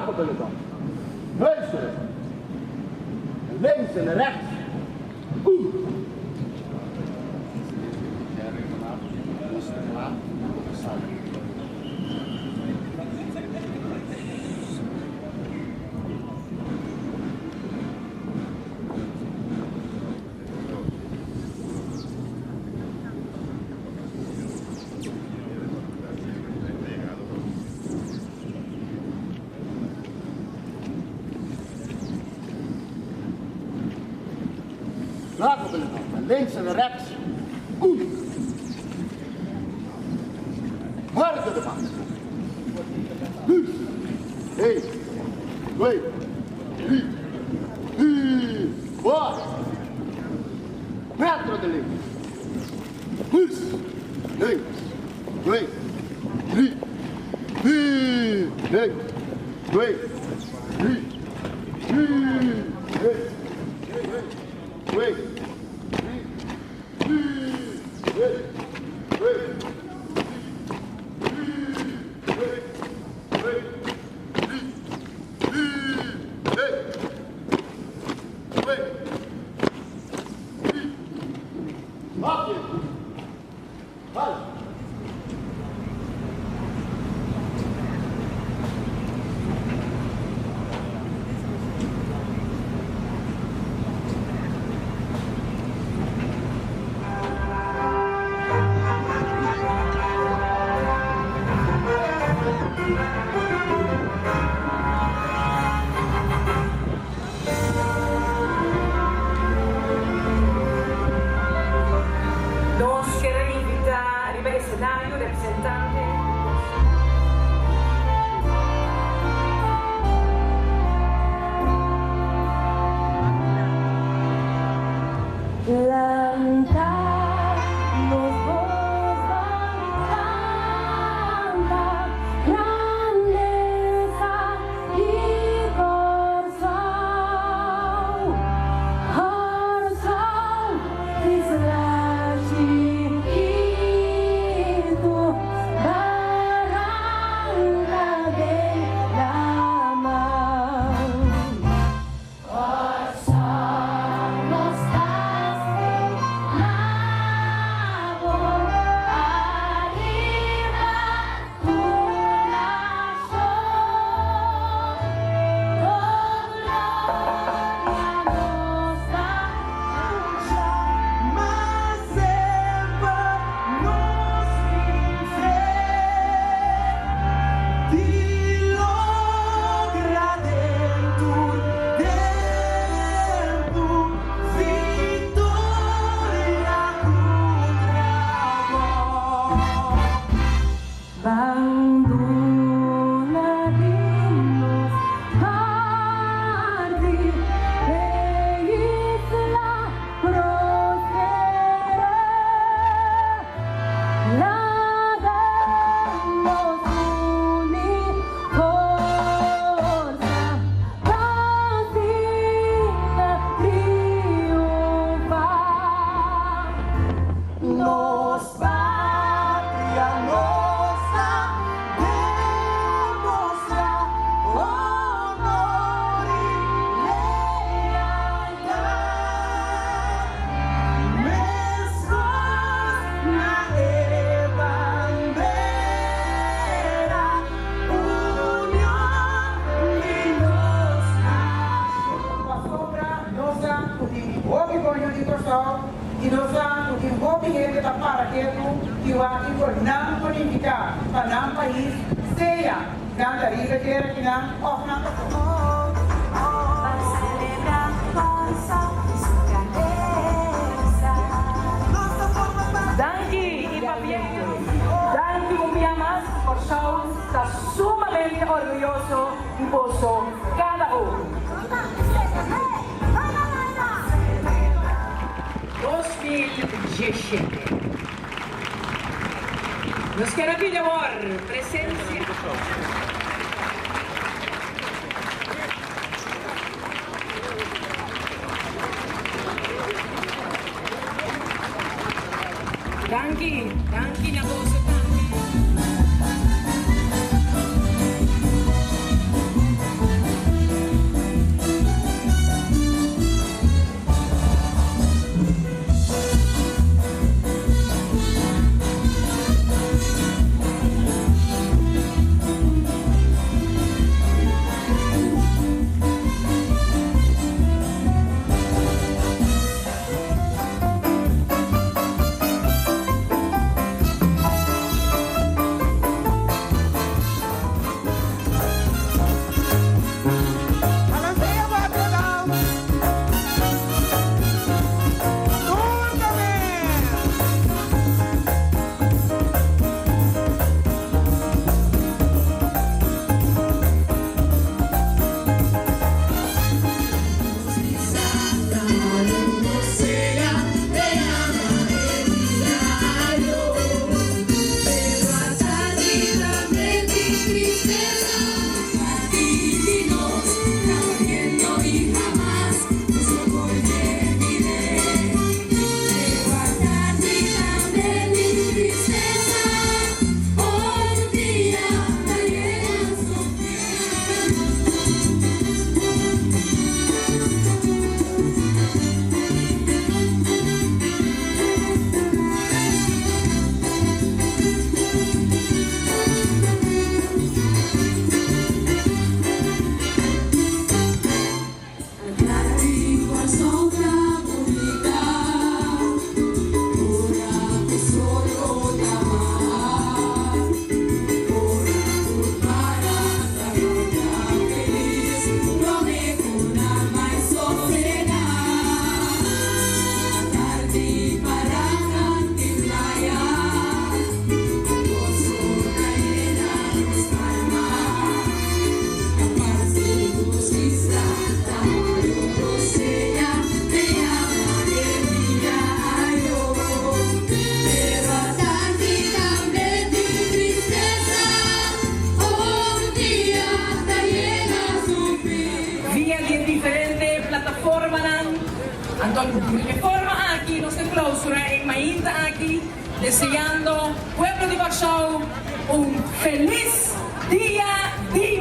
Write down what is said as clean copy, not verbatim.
Marco pelotón. Luisteren. Naar links en naar rechts. Oeh. Marco pelotón. Naar links en naar rechts. Oeh. Harder de man. Dus. 1, 2, 3, 4, 5. Metro de links. Dus. Links. 2, 3, 4. Links. 2, 3, 4. Links. 2, 3, 4. Links. 2, 3, 2, 3, 4. Links. 2, 3. Wacht. Vale. Nos kier invita riba escenario representante Lanta nos bos ban kanta grandesa di Kòrsou. Kòrsou, isla chikitu, baranka den laman. Kòrsou, nos ta stima bo, ariba tur nashon. Con gloria nos ta Mas semper nos tin fe di logra den tur tempu viktoria ku trabou. Ban duna di nos parti, e isla prosperá. Laga nos uni forsa, pa asina triunfá. Nos patria nos ta demostrá honor i lealtat. Meskos na e bandera, union di nos nashon. Pasobra nos sa ku tin hopi bon yu di Kòrsou i nos sa ku tin hopi hende ta para ketu i wak kiko nan por nifiká pa nan pais, sea nan ta riba tera akinan òf nan ta afó. Pa selebrá Kòrsou su grandesa. Danki i pabien. Danki un bia mas. Kòrsou ta sumamente orguyoso di boso kada un. 2017. Nos kier a pidi awor presencia. Danki, danki na boso tambe. Anto di e forma aki nos ta clausura e mainta aki deseando pueblo di Kòrsou un felis dia di.